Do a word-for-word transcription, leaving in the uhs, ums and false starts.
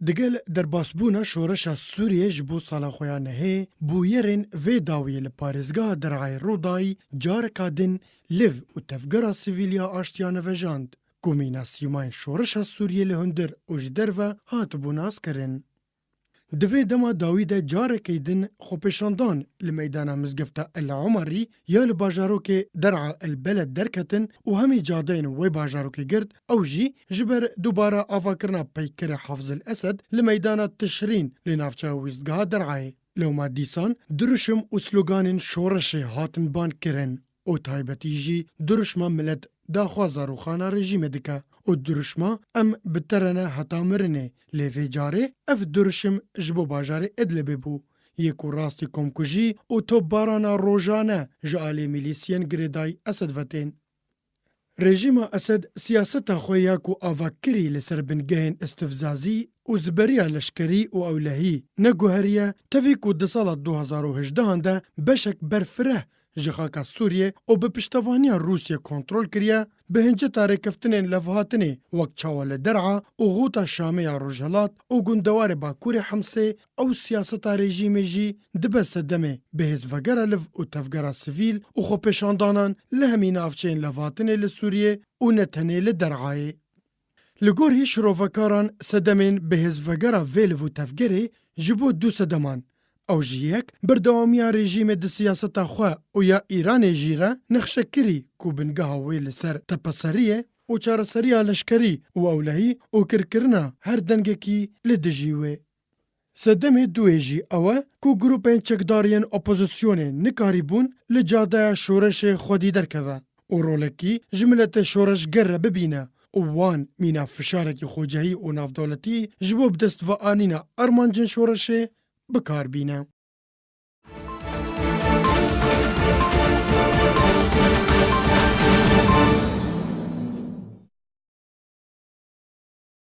Digel derbasbûna şoreşa Sûriyê ji bo sala xwe ya nehê, bûyerên vê dawiyê li parêzgeha Derayê Rûdayî careka din liv û tevgera sivîl ya aştiya nevejand, ku mîna sîmayên şoreşa Sûriyê li hundir û ji derve hatibû naskirin. Di vê dema dawî de carekê din xwepêşandan li meydana Mizgefta El Omerî ya li bajarokê Der'a El Beled derketin û hemî cadeyên wê bajarokê girt, ew jî ji ber dubara avakirina peykerê Hafiz El Esed li meydana Tişrîn li navçeya wîstgeha Der'ayê. Lewma dîsan dirûşim û sloganên şoreşê hatin ban kirin û taybetî jî dirûşma milet daxwaza rûxana rejîmê dike û dirûşma "Em bi te re ne heta mirinê", lê vê carê ev dirûşim ji bo bajarê Idlibê bû, yê ku rastî komkujî û topbarana rojane ji alî milîsiyên girêdayî Esed ve tên. Rejîma Esed siyaseta xwe ya ku ava kirî li ser bingehên istifzazî û ziberiya leşkerî û ewlehî neguheriye, tevî ku di sala du hezar û hejdehan de beşek berfireh ji xaka Sûriyê û bi piştevaniya Rûsiyê kontrol kiriye, bi hinceta rêkeftinên levhatinê wek çawa li Der'a û Xûta Şamê ya Rojhilat û gundewarê Bakurê Hemsê, ew siyaseta rejîmê jî dibe sedemê bihêzvegera liv û tevgera sivîl û xwepêşandanan li hemî navçeyên levhatinê li Sûriyê û ne tenê li Der'ayê. Li gorî şirovekaran, sedemên bihêzvegera vê liv û tevgerê ji bo du sedeman. Ew jî yek, berdewamiya rejîmê di siyaseta xwe û ya Îranê jî re nexşekirî ku bingeha wê li ser tepeseriyê û çareseriya leşkerî û ewlehî û kirkirina her dengekî li dijî wê. Sedemê duyê jî ew e ku grûpên çekdar yên opozisyonê nikarîbûn li cadeya şoreşê xwedî derkeve û rolekî ji miletê şoreşger re bibîne û wan mîna fişarekî xwecihî û navdewletî ji bo bidestveanîna armancên şoreşê bi kar bîne.